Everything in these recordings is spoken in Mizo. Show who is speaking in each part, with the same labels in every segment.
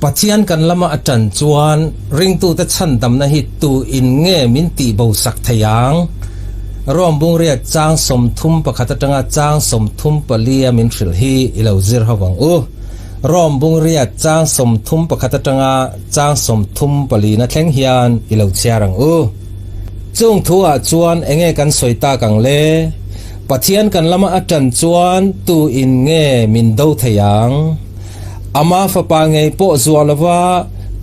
Speaker 1: Pathian kan lama a ṭan chuan ringtute chhandamna hi tu in nge min tihbo sak thei ang? Rom Bungriat chang 31 aṭanga chang 34 a min hrilh hi i lo zir ho ang u. Rom Bungriat chang 31 aṭanga chang 34 na thleng hian i lo chhiar ang u. Chung thu ah chuan enge kan sawi tak ang le? Pathian kan lama a ṭan chuan tu in nge min do thei ang? Ama fapa ngei pawh zuah lova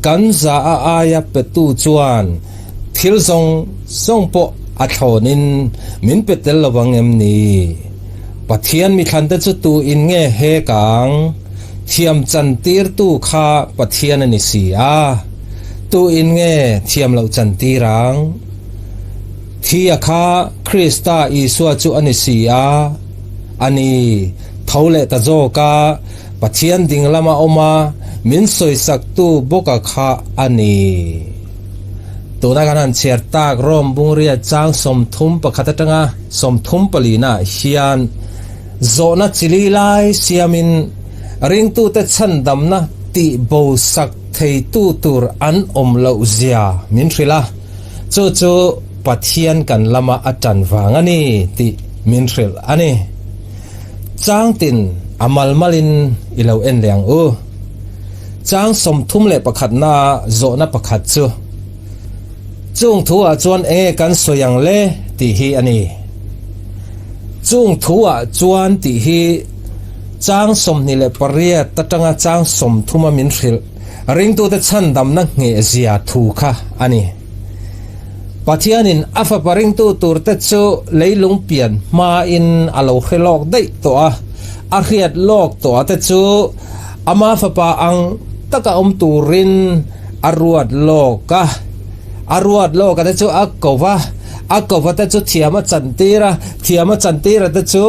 Speaker 1: kan za a aia petu chuan thil zawng zawng pawh a thlawnin min pe tel lo vang em ni? Pathian mithlante chu tu in nge hek ang? Thiam chantirtu kha Pathian a ni si a, tu in nge thiam loh chantir ang? Thia kha Krista Isua chu a ni si a, a ni. Tho leh ta zawk a, Pathian ding lama awm a, min sawisaktu bawka kha a ni. Tuna kan han chhiar tak Rom Bungria chang 31 atanga 34 naah hian zawhna chili lai siamin ringtute chhandamna tihbo sak theitu tur an awm loh zia min hrilh a, chu chu Pathian kan lama a tan vang a ni tih min hrilh a ni. Changtin a malmalin i lo en leh ang u. Chang 31 na zawhna pakhat chu, Chung thu ah chuan enge kan sawi ang le? tih hi a ni. Chung thu ah chuan tih hi chang 28 atanga chang 30 a min hrilh ringtute chhandamna nghehzia thu kha a ni. Pathianin a fapa ringtu turte chu leilung pian hmain a lo hre lawk daih tawh a, a hriat lawk tawh a te chu ama fapa ang taka awm turin a ruat lawk a. A ruat lawk a te chu a ko va, a ko va te chu thiam a chantir a, thiam a chantir a te chu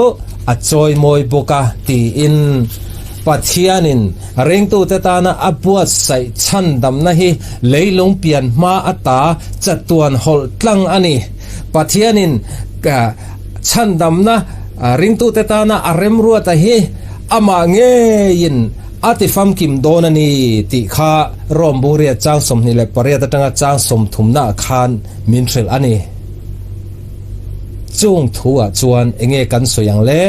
Speaker 1: a chawimawi bawk a tiin Pathianin ringtute tana a buatsaih chhandamna hi leilung pian hma ata chatuan hawlh tlang a ni. Pathianin chhandamna ringtute tana a remruata hi amah ngeiin a ti famkim dawn a ni tih kha Rom Bungriat chang 28 atanga chang 30 naah khan min hrilh a ni. Chung thu ah chuan enge kan sawi ang le?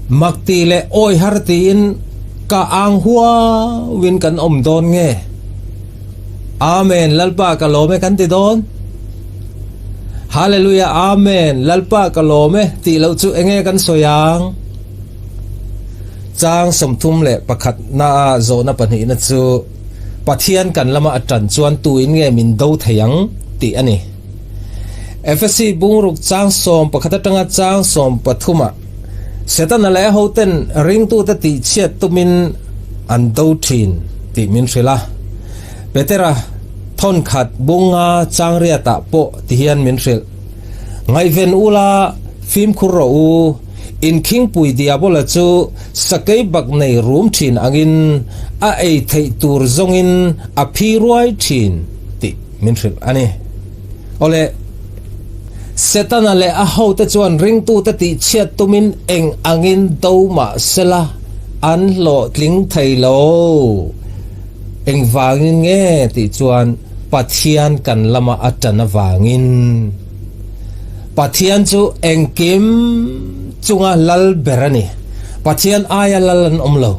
Speaker 1: Mak ti leh awi har tiin ka ang huauin kan awm dawn nge? Amen, Lalpa ka lawm e kan ti dawn? Hallelujah, Amen, Lalpa ka lawm e tih loh chu enge kan sawi ang? Chang 31 na a zawhna pahnihna chu Pathian kan lama a tan chuan tuin nge min do thei ang tih a ni. Efesi bungruk chang 11 atanga chang 13 ah Setana leh a hoten ringtute tihchhiat tumin an do thin tih min hrilh a. Petera thawnkhat bunga chang riatah pawh tihian min hrilh, Ngaihven ula, fimkhur rawh u, inkhingpui diabola chu sakei bak nei rum thin angin a ei theih tur zawngin a phi ruai thin tih min hrilh a ni. Awle, Setana leh a hote chuan ringtute tihchhiat tumin eng angin do mah sela an hlawhtling thei lo. Engvangin nge tih chuan Pathian kan lama a tan avangin. Pathian chu engkim chunga lal ber a ni. Pathian aia lal an awm lo.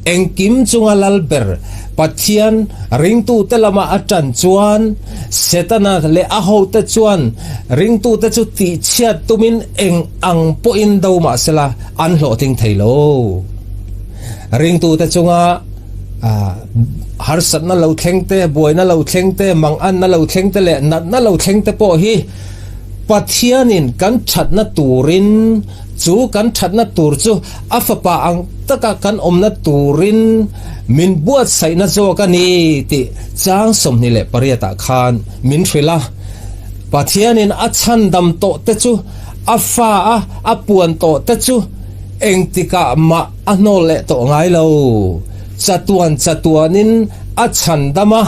Speaker 1: Engkim chunga lal ber Pathian ringtute lama a tan chuan Setana leh a hote chuan ringtute chu tihchhiat tumin eng ang pawhin do mah sela an hlawhtling thei lo. Ringtute chunga harsatna lo thleng te, buaina lo thleng te, manganna lo thleng te leh natna lo thleng te pawh hi Pathianin kan thatna turin Chu kan thatna tur chu a fapa ang taka kan awmna turin min buatsaihna zawk a ni tih chang 28 ah khan min hrilh a. Pathianin a chhandam tawh te chu a fa a, a puan tawh te chu engtikah mah a hnawl leh tawh ngai lo. Chatuan chatuanin a chhandam a,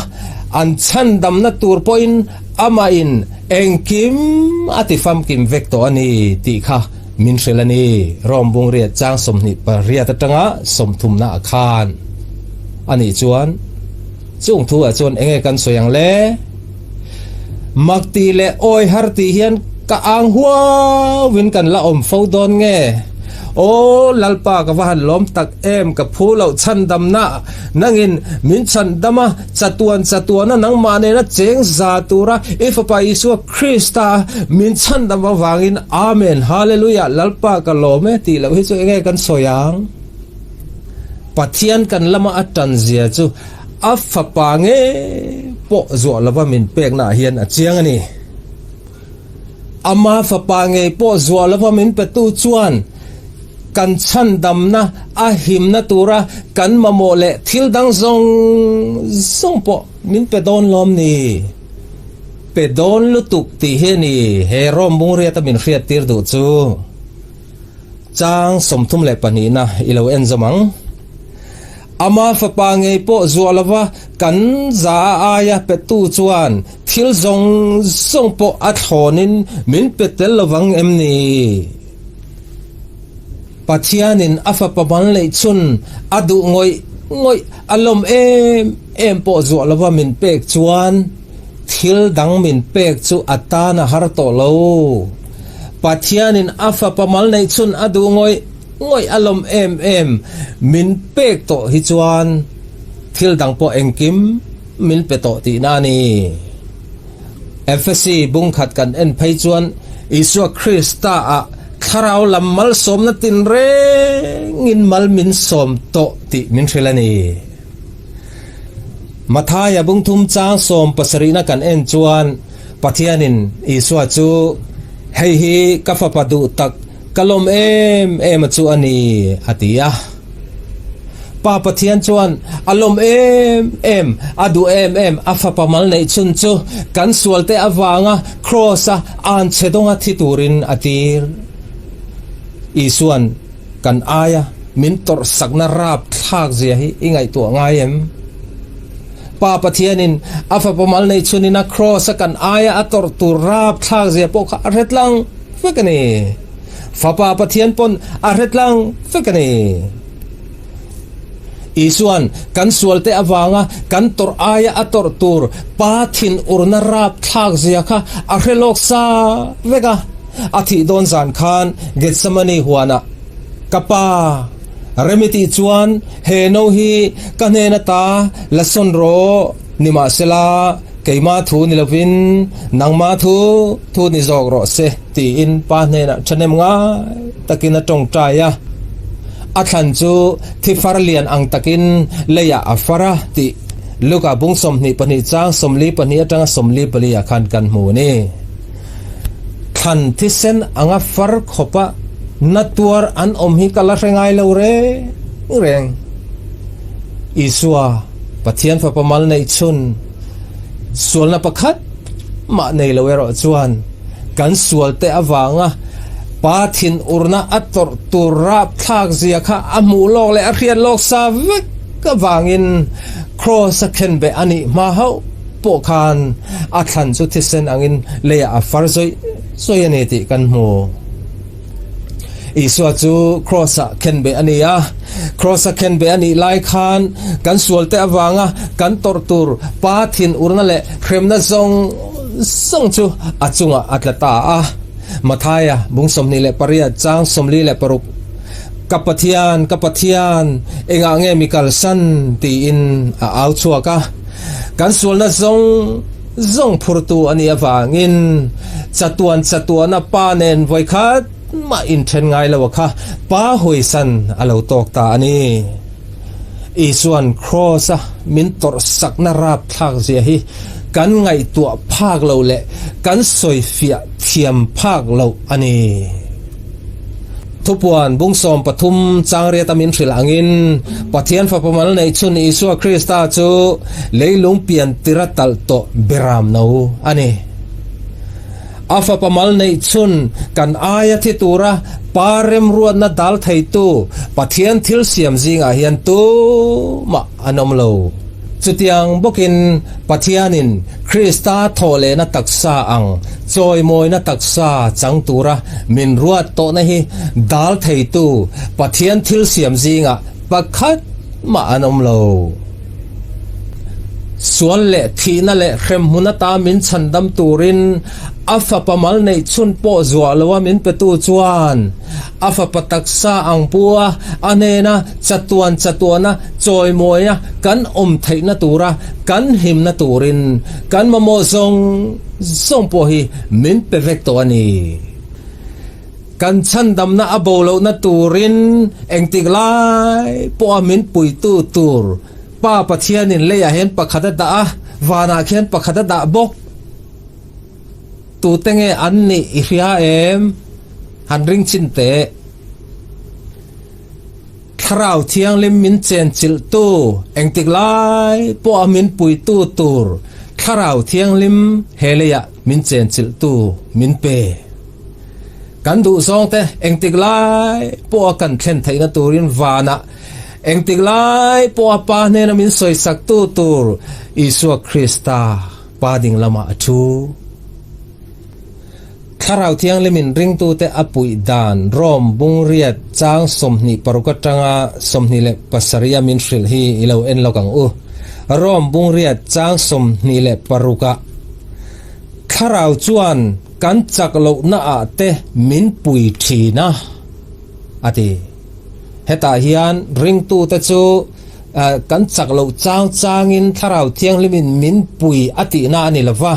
Speaker 1: an chhandamna tur pawhin Amahin engkim a ti famkim vek tawh a ni tih kha min hrilh a ni, Rom Bungriat chang 28 atanga 30 naah khan. a nih chuan chung thu ah chuan enge kan sawi ang le? Mak tih leh awi har tih hian ka ang huau in kan la awm fo dawn nge? Aw Lalpa ka va han lawm tak em ka phu loh chhandamna nangin min chhandam a, chatuan chatuana nangmah nena cheng za tura i Fapa Isua Krista min chhandam avangin Amen Hallelujah Lalpa ka lawm e tih loh hi chu enge kan sawi ang? Pathian kan lama a tan zia chu a Fapa nge pawh zuah lova min pekna ah hian a chiang a ni. Ama Fapa ngei pawh zuah lova min petu chuan kan chhandamna a himna tura kan mamawh leh thil dang zawng zawng pawh min pe dawn lawm ni? Pe dawn lutuk tih hi a ni he Rom bungriata min hriattir duh chu. Chang 32na i lo en zawm ang. Ama fapa ngei pawh zuah lova kan za a aia petu chuan thil zawng zawng pawh a thlawnin min pe tel lovang em ni? Pathianin a fapa mal neih chhun a duh ngawih ngawih a lawm em em pawh zuah lova min pek chuan Thil dang min pek chu a tan a har tawh lo. Pathianin a fapa mal neih chhun a duh ngawih ngawih a lawm em em min pek tawh hi chuan thil dang pawh engkim min pe tawh tihna a ni. Efesi bungkhat kan en phei chuan Isua Krista ah thlarau lam malsawmna tinrengin mal min sawm tawh tih min hrilh a ni. Mathaia bungthum chang sawm pasarihna kan en chuan Pathianin Isua chu, Hei hi ka fapa duh tak, ka lawm em em a chu a ni, a ti a. Pa Pathian chuan a lawm em em, a duh em em a fapa mal neih chhun chu kan sualte avanga Kraws-a anchhe dawnga thi turin a tir. Isua'n Kan aia min tawrhsakna rap thlak zia hi i ngaihtuah ngai em? Pa Pathianin a fapa mal nei chhunin a Kraws a kan aia a tawrh tur rap thlak zia pawh kha a hre tlang vek a ni. Fapa Pathian pawn a hre tlang vek a ni. Isuan kan sualte avanga kan tawrh aia a tawrh tur Pa thinurna rap thlak zia kha a hre lawk sa vek a. A thih dawn zan khan Gethsemane huanah, Ka pa, rem i tih chuan he no hi ka hnen ata la sawn rawh, nimahsela keima thu ni lovin nangma thu thu ni zawk rawh se, tiin pa hnenah thahnem ngai takin a tawngtai a. A thlan chu thi far lian ang takin leiah a far a tih Luka bung 22 chang 42 atanga 44 ah khan kan hmu a ni. Thlan thisen anga far khawpa na tuar an awm hi ka la hre ngai lo reng reng. Isua, Pathian Fapa mal neih chhun, sualna pakhat mah nei lo erawh chuan kan sualte avanga Pa thinurna a tawrh tur rapthlak zia kha a hmuh lawk leh a hriat lawk sa vek avangin Kraws a khenbeh a nih hma hauh. pawh khan a thlan chu thisen angin leiah a far zawih zawih a ni tih kan hmu. Isua chu Kraws-ah khenbeh a ni a, Kraws-a khenbeh a nih lai khan kan sualte avanga kan tawrh tur Pa thinurna leh hremna zawng zawng chu a chungah a tla ta a. Mathaia bung 28 chang 46, Ka Pathian, ka Pathian, engah nge mi kalsan? tiin a au chhuak a. Kan sualna zawng zawng phurtu a nih avangin chatuan chatuana Pa nen vawikhat mah inthen ngai lo a kha Pa hawisan a lo tawk ta a ni. Isuan Kraws-a min tawrhsakna rapthlak zia hi kan ngaihtuah phak lo leh kan sawifiah thiam phak loh a ni. Thupuan bung 13 chang riata min hrilh angin, Pathian Fapa mal neih chhun Isua Krista chu leilung pian tira talh tawh beram no a ni. A Fapa mal neih chhun kan aia thi tura Pa remruatna dal theitu Pathian thil siam zingah hian tumah an awm lo. Chutiang bawkin Pathianin Krista thawhlehna taksa ang chawimawina taksa chang tura min ruat tawhna hi dal theitu Pathian thil siam zingah pakhat mah an awm lo. Sual leh thihna leh hremhmun ata min chhandam turin a fapa mal neih chhun pawh zuah loa min petu chuan a fapa taksa ang pu a, a hnena chatuan chatuana chawimawia kan awm theihna tura kan himna turin kan mamawh zawng zawng pawh hi min pe vek tawh a ni. Kan chhandamna a bo lohna turin engtik lai pawha min puitu tur Pa Pathianin leiah hian pakhat a dah a, vanah khian pakhat a dah bawk. Tute nge an nih i hria em? Han ring chin teh. Thlarau Thianghlim min chenchilhtu, engtik lai pawha min puitu tur Thlarau Thianghlim he leiah min chenchilhtu min pe. Kan duhzawngte engtik lai pawha kan thlen theihna turin vanah Engtik lai pawha Pa hnena min sawisaktu tur Isua Krista Pa ding lamah a thu. Thlarau Thianghlimin ringtute a puih dan Rom bungriat chang 26 atanga 27 a min hrilh hi i lo en lawk ang u. Rom bungriat chang 26 ah Thlarau chuan kan chak lohna ah te min pui thin a, a ti. Hetah hian ringtute chu kan chak loh chang changin Thlarau Thianghlimin min pui a tihna a ni lo va,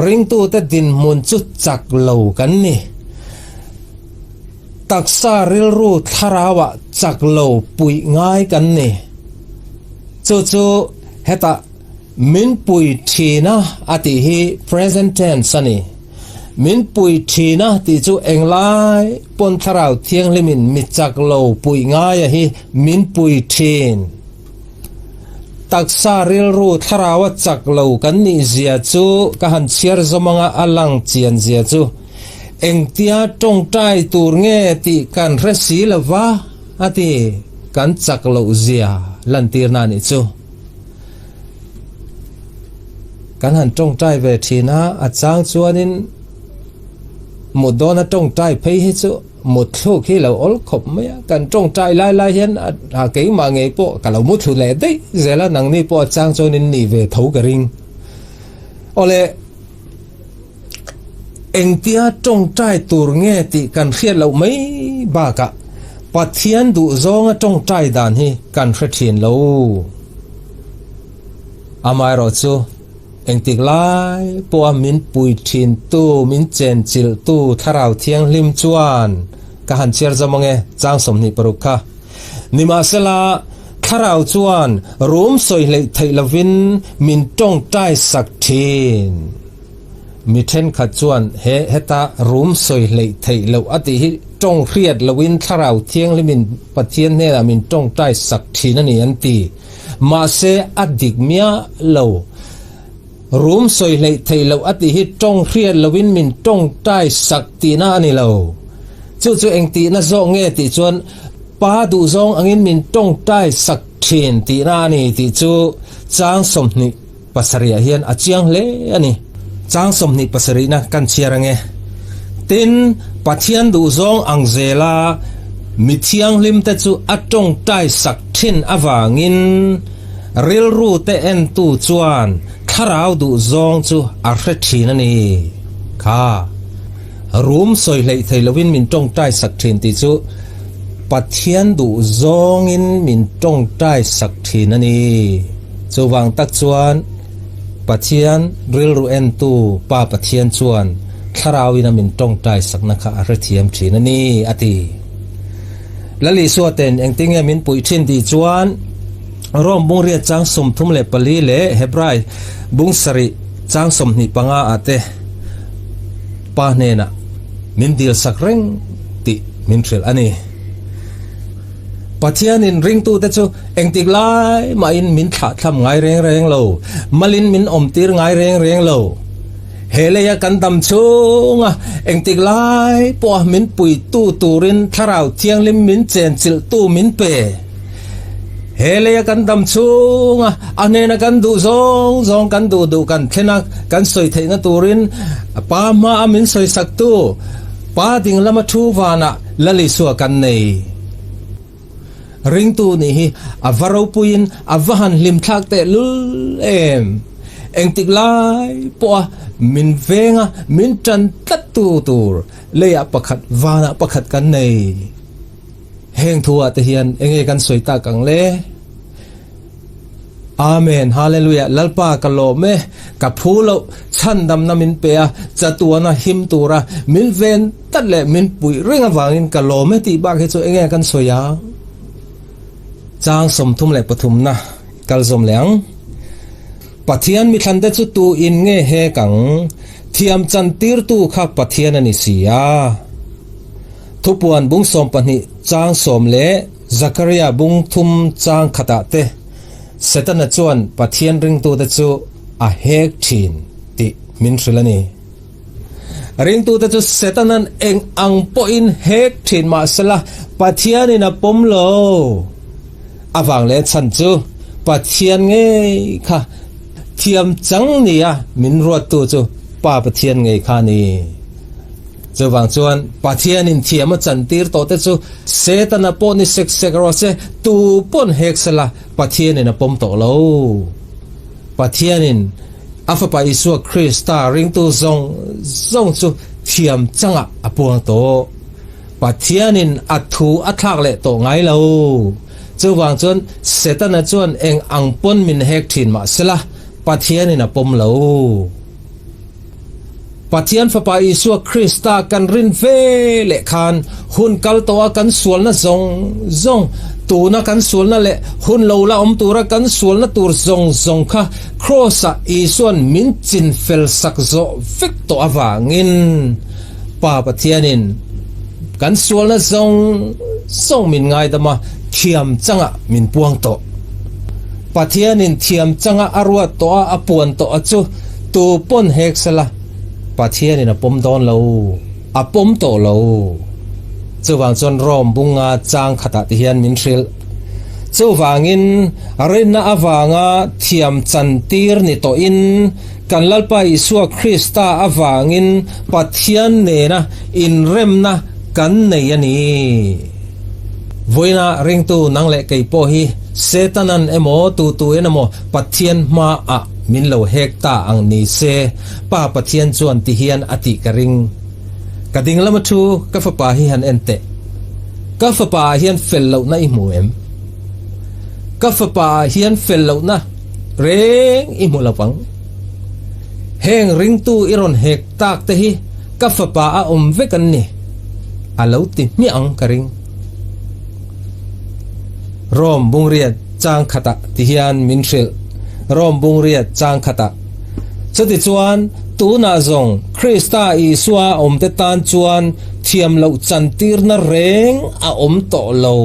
Speaker 1: ringtute dinhmun chu chak lo kan ni. Taksa rilru thlarauah chak lo puih ngai kan ni. Chu chu hetah min pui thina a tih hi present tense a ni. Min pui thin a tih chu englai pawn Thlarau Thianghlimin mi chak lo puih ngaia hi min pui thin. Taksa rilru Thlaraua chak lo kan nih zia chu ka han chhiar zawm anga a lang chian zia chu engtia tawngtai tur nge tih kan hre si lo va a ti kan chak loh zia lantirna a nih chu. Kan han tawngtai ve thin a, a chang chuanin mut dawna tawngtai phei hi chu mut thluk hi lo awl khawp mai a, kan tawngtai lai lai hian a keimah ngei pawh ka lo mu thlu leh daih zel a, nangni pawh a chang chuanin nih ve tho ka ring. Awle, engtia tawngtai tur nge tih kan hriat loh mai bakah Pathian duhzawnga tawngtai dan hi kan hre thin lo. Amaherawh chu, engtik lai pawha min pui thintu, min chenchilhtu Thlarau Thianghlim chuan ka han chhiar zawm ang e, chang 26 kha. Nimahsela, Thlarau chuan rum sawi hleih theih lovin min tawngtai sak thin. Mi thenkhat chuan he heta rum sawi hleih theih loh a tih hi tawng hriat loin Thlarau Thianghlimin Pathian hnenah min tawngtai sak thin a ni an ti. Mahse a dik miah lo. Rum sawi hleih theih loh a tih hi tawng hriat loin min tawngtai sak tihna a ni lo. Chu chu eng tihna zawk nge tih chuan Pa duhzawng angin min tawngtai sak thin tihna a ni tih chu chang 27 ah hian a chiang hle a ni. Chang 27 na kan chhiar ange. Tin, Pathian duhzawng ang zela mi thianghlimte chu a tawngtai sak thin avangin rilru te entu chuan thlarau duhzawng chu a hre thin a ni. Kha rum sawi hleih thei lovin min tawngtai sak thin tih chu Pathian duhzawngin min tawngtai sak thin a ni. Chuvang tak chuan Pathian rilru entu Pa Pathian chuan Thlarauin a min tawngtai sakna kha a hrethiam thin a ni, a ti. Lal Isua ten engtinge min puih thin tih chuan Rom bungriat chang 34 leh Hebrai bung sarih chang 25 ah te Pa hnenah min dil sak reng tih min hrilh a ni. Pathianin ringtute chu engtik lai mahin min thlahthlam ngai reng reng lo, malin min awmtir ngai reng reng lo. He leia kan dam chhunga engtik lai pawha min puitu turin Thlarau Thianghlim min chenchilhtu min pe. He leia kan dam chhunga a hnena kan duh zawng zawng kan duh duh kan thlen a, kan sawi theihna turin Pa hmaa min sawisaktu Pa ding lama thu vanah Lal Isua kan nei. Ringtu nih hi a va ropuiin a va han hlimthlak tehlul em! Engtik lai pawha min venga min tan tlattu tur leiah pakhat vanah pakhat kan nei. Heng thuah te hian enge kan sawi tak ang le? Amen Hallelujah Lalpa ka lawm e ka phu loh chhandamna min pe a chatuana him tura min ven tlat leh min puih reng avangin ka lawm e tih bak hi chu enge kan sawi ang? Chang 33 na kal zawm leh ang. Pathian mithlante chu tu in nge hek ang? Thiam chantirtu kha Pathian a ni si a. Thupuan bung 12 chang 10 leh Zakaria bung thum chang khatah te Setana chuan Pathian ringtute chu a hek thin tih min hrilh a ni. Ringtute chu Setanan eng ang pawhin hek thin mahsela Pathianin a pawm lo. Avang leh chhan chu Pathian ngei kha thiam chang nia min ruattu chu Pa Pathian ngei kha a ni. Chuvang chuan Pathianin thiam a chantir tawh te chu Setana pawh ni sek sek rawh se, tu pawn hek sela Pathianin a pawm tawh lo. Pathianin a Fapa Isua Krista ringtu zawng zawng chu thiam changah a puang tawh. Pathianin a thu a thlak leh tawh ngai lo. Chuvang chuan Setana chuan eng ang pawn min hek thin mah sela Pathianin a pawm lo. Pathian Fapa Isua Krista kan rin ve leh khan hun kal tawha kan sualna zawng zawng, tuna kan sualna leh hun lo la awm tura kan sualna tur zawng zawng kha Kraws-ah Isua'n min chin fel sak zawh vek tawh avangin Pa Pathianin kan sualna zawng zawng min ngaidam a, thiam changah min puang tawh. Pathianin thiam changa a ruat tawh a, a puan tawh a chu tu pawn hek sela Pathianin a pawm dawn lo, a pawm tawh lo. Chuvang chuan Rome bunga chang khatah ti hian min hrilh. Chuvangin rinna avanga thiam chan tir ni tawhin kan Lalpa Isua Krista avangin Pathian nena inremna kan nei a ni. Vawiina ringtu nang leh kei pawh hi Setanan emaw tutu en emaw Pathian hmaah min lo hek ta ang ni se, Pa Pathian chuan ti hian a tih ka ring. Ka ding lama thu ka fapa hi han en teh. Ka fapa ah hian fel lohna i hmu em? Ka fapa ah hian fel lohna reng i hmu lo vang. Heng ringtu i rawn hek tak te hi ka fapa a awm vek an ni. A lo ti hmiah ang ka ring. Rome bungriat chang khatah ti hian min hrilh. Rome bungriat chang khatah. Chutichuan, tunah zawng Krista Isua awmte tan chuan thiam loh chantirna reng a awm tawh lo.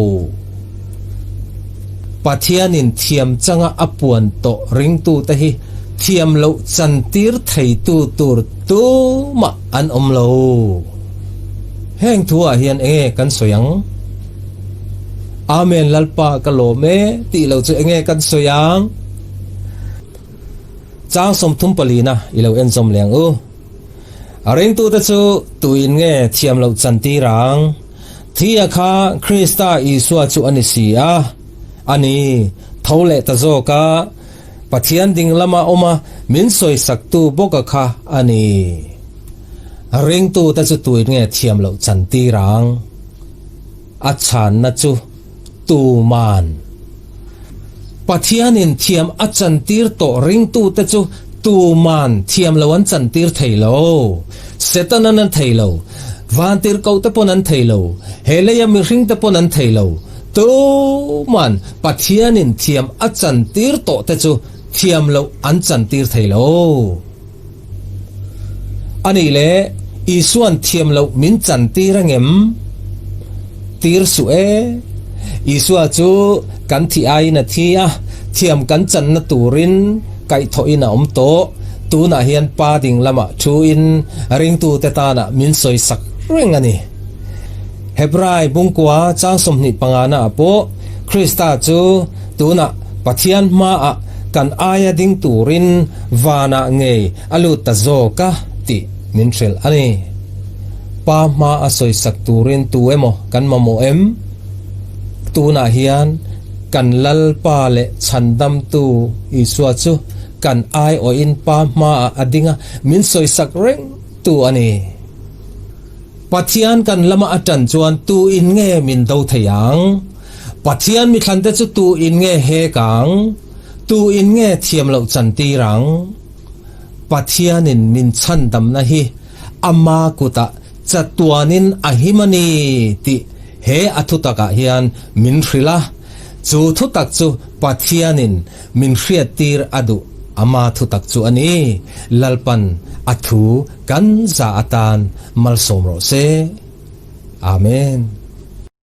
Speaker 1: Pathianin thiam changa a puan tawh ringtute hi thiam loh chantir theitu tur tumah an awm lo. Heng thu ah hian enge kan sawi ang? Amen Lalpa ka lawm e tih lo chu enge kan sawi ang? Chang 34 na i lo en zawm leh ang u. A ringtute chu tuin nge thiam loh chan tir ang? Thia kha Krista Isua chu a ni si a, a ni, tho leh ta zawk a, Pathian ding lama awm a min sawisaktu bawka kha a ni. Ringtute chu tuin nge thiam loh chan tir ang? A chhanna chu tuman. Pathianin thiam a chantir tawh ringtute chu tuman thiam lo an chantir thei lo. Setanan an thei lo. Vantirhkohte pawn an thei lo. He leia mihringte pawn an thei lo. Tuman Pathianin thiam a chantir tawhte chu thiam loh an chantir thei lo. A nih leh, Isua'n thiam loh min chantir angem? Tir suh e. Isua chu kan thih aiin a thi a, thiam kan channa turin kaihthawhin a awm tawh. Tunah hian Pa ding lamah thuin ringtute tanah min sawisak reng a ni. Hebrai bungkua chang 25 naah pawh Krista chu tunah Pathian hmaah kan aia ding turin vanah ngei a lut ta zawk a tih min hrilh a ni. Pa hma a sawisak turin tu emaw kan mamawh em? Tunah hian kan Lalpa leh Chhandamtu Isua chu kan aiawhin Pa hmaah a ding a, min sawisak reng tu a ni. Pathian kan lama a ṭan chuan tu in nge min do thei ang? Pathian mithlante chu tu in nge hek ang? Tu in nge thiam loh chantir ang? Pathianin min chhandamna hi ama kutah chatuanin a him a ni tih he a thutakah hian min hrilh a. Chu thutak chu Pathianin min hriattir a duh ama thutak chu a ni. Lalpan a thu kan za atan malsawm rawh se. Amen.